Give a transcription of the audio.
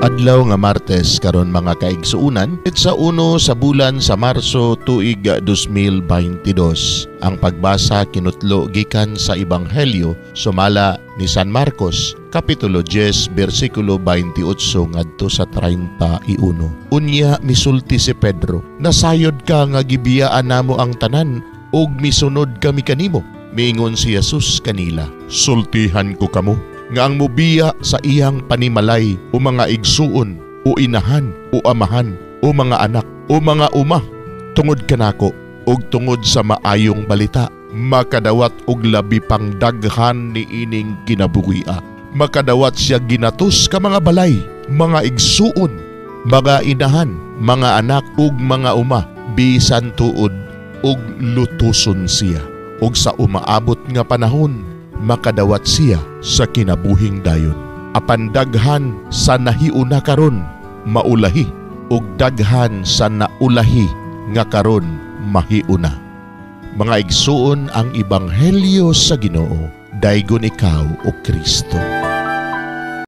Adlaw nga Martes karon, mga kaigsuunan, sa 1 sa bulan sa Marso, tuig 2022. Ang pagbasa kinutlo gikan sa Ebanghelyo sumala ni San Marcos, kapitulo 10, bersikulo 28 ngadto sa 31. Unya misulti si Pedro, "Nasayod ka nga gibiyaan namo ang tanan ug misunod kami kanimo." Miingon si Jesus kanila, "Sultihan ko kamo nga ang mubiya sa iyang panimalay o mga igsuon o inahan o amahan o mga anak o mga uma tungod kanako ug tungod sa maayong balita, makadawat og labi pang daghan niining kinabuhia. Makadawat siya ginatos ka mga balay, mga igsuon, mga inahan, mga anak ug mga uma, bisan tuod ug lutuson siya. Ug sa umaabot nga panahon, makadawat siya sa kinabuhing dayon. Apan daghan sa nahiuna karon maulahi, ug daghan sa naulahi nga karon mahiuna." Mga igsuon, ang Ebanghelyo sa Ginoo. Daygon ikaw, o Kristo.